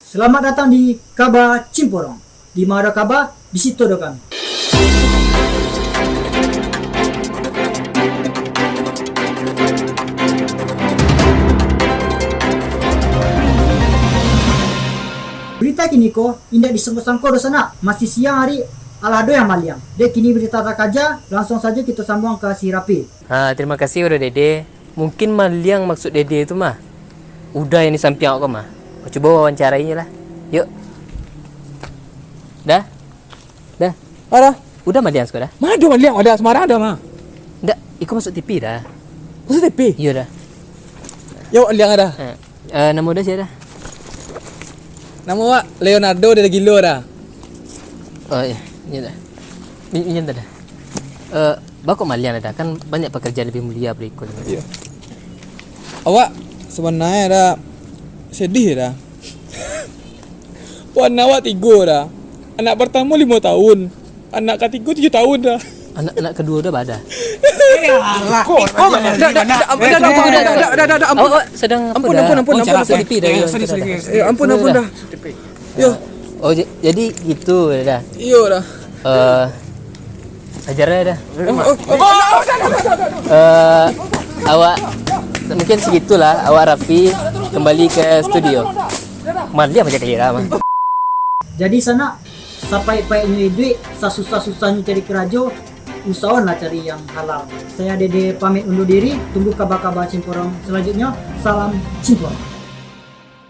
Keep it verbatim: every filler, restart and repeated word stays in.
Selamat datang di Kaba Cimporong. Di ma ado kaba, di situ ado kami. Berita kini ko indak disangko-sangko doh sanak. Masih siang hari, alah ado yang maliang. Dek kini berita takaja, langsung sajo kito sambuang ka si Rapi. Ha, terima kasih Bro Dede. Mungkin maliang maksud Dede tu mah. Uda yang di sampiang awak ko mah. Ko cubo wawancarai inyo lah. Yuk. Dah? Dah? Ada. Uda maliang siko dah? Ma ado maliang, ada sembarang ada mah. Ndak, iko masuk T V dah. Masuk T V? Iyo dah. Yo, maliang ada. Eh, eh, namo Uda sia dah? Namo awak Leonardo dari Gilo dah. Oh iya, iya dah. Min-, minjam dah. Eh, bako maliang dah, kan banyak pekerjaan lebih mulia berikut. Iya. Awak sebenarnya dah sedih dah. Wan awak tigo dah. Anak pertama lima tahun. Anak ketiga tujuh tahun dah. Anak, anak kedua dah badah. Eh, alah. Iko, iko, dah, dah, dah, dah, ampun, dah, dah, ampun, dah, dah, dah, ampun. Awak, awak sedang apa dah? Ampun, ampun, ampun, ampun, ampun. Sorry, sorry, sorry. Eh, ampun, ampun, dah. Yo. Oh, ja-, jadi gitu dah. Iyo dah. Eh, ajar dah. Oh, oh, oh, oh, dah, dah, dah, dah, dah. Eh, awak, mungkin segitulah, awak Rafi kembali ke studio. Maliang macam kali dah, mah. Jadi sanak, sapaik-paiknyo iduik, sasusah-susahnyo cari karajo, usahoanlah cari yang halal. Saya Dede pamit undur diri, tunggu kaba-kaba Cimporong selanjutnya. Salam Cimporong.